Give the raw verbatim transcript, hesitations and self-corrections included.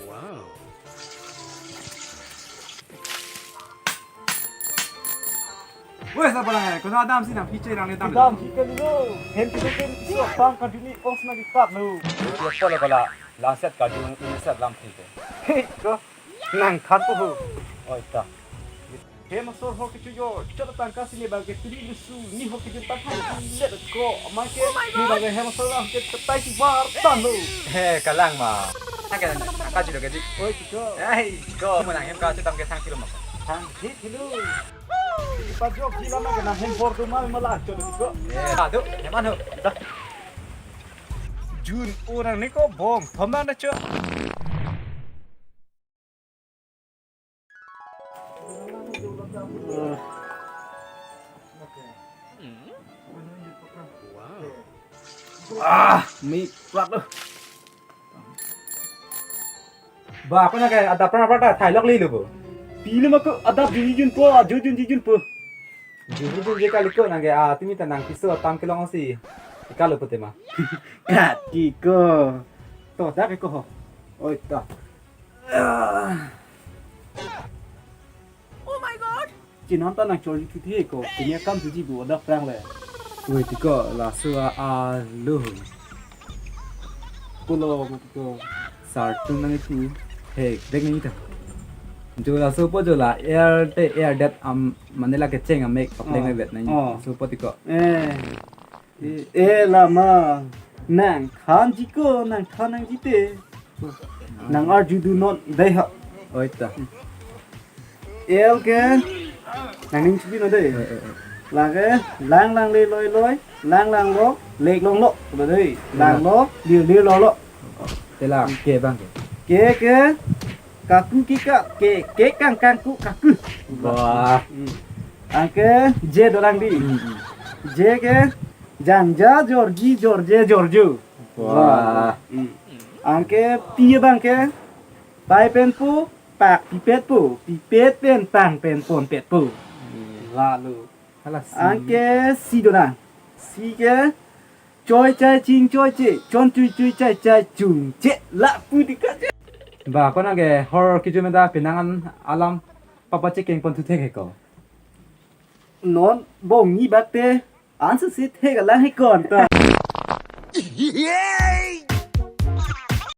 Wow. Woi, sa palang, eh, kono adam si nang piche nang le dam. Dam si kan lo. Hem piche kan so pang kaduni ong sna kikat lo. Dia pala bala. Laset kaduni ini set lam piche. Hei, ko nang khat po ho. Oi ta. Hem asor ho kecho jo, chot tangka sini bang ke tuli lusu, ni ho kecho tangka ni let ko, amang ke ni bang ke hem asor bang ke tetai si var tang lo. He, kalang ma. Tangka, tangka judo ke di. Oi, kecho. Ai, ko mo nang hem kacho tangka thang kilo ma. Thang hit hilo. Di pajok di lama ke nang hem bor tu ma ma la chot di ko. He, aduh, hem an ho. Dah. Jun orang ni ko bong, thom nang na cho. Ah, mi plat lo. Ba, ako na kaya adap pran pran ta thailok lilo bo. Pilo ma ko adap jun jun po, ajo jun jun po. Jun jun je kali ko nang kaya, ah, timi ta nang piso tam kelong si. Ikalo po tema. Kat ki ko. To, dak ko ho. Oi, ta. Ah. Oh my God! Chinon ta nang chorji thuthi ko, kini akam thuji bu adap prang le. Woi, tiko laso a, a lo. Pulo tiko. Sartung nang itu. He, dek nang ita. Jo laso po jo la air te air det am mane la kecheng amek papleng Oh. Amek bet nang. Oh. Laso po tiko. Eh. Eh, eh, lama. Nang than ji ko, nang than nang ji te. Nang arju du non dei ha. Oi ta. L ke nang ning chubi no dei. Eh, eh, eh. La ke lang lang le loi loi, lang lang lo, lek long lo, ba dei. Lang lo, lir lir lo lo. Te la ke bang ke. Ke ke kaku ki ka, ke ke kang kang ku kaku. Wah. Hmm. Anke je dorang di. Hmm, hmm. Je ke jangja jorji jorje jorju. Wah. Hmm. Anke pi bang ke pai pen pu pak pipet pu pipet pen pang pen pon pet pu. Hmm. Lalu. Hala si. Anke si dorang. Si ke choi chai ching choi che chon chui chui chai chai chung che la pu di ka che. Ba ko nang ke hor kichu meda pinangan alam papa chekeng pon thu thek he ko. Non bong ni bak te an se si thek alang he kon ta.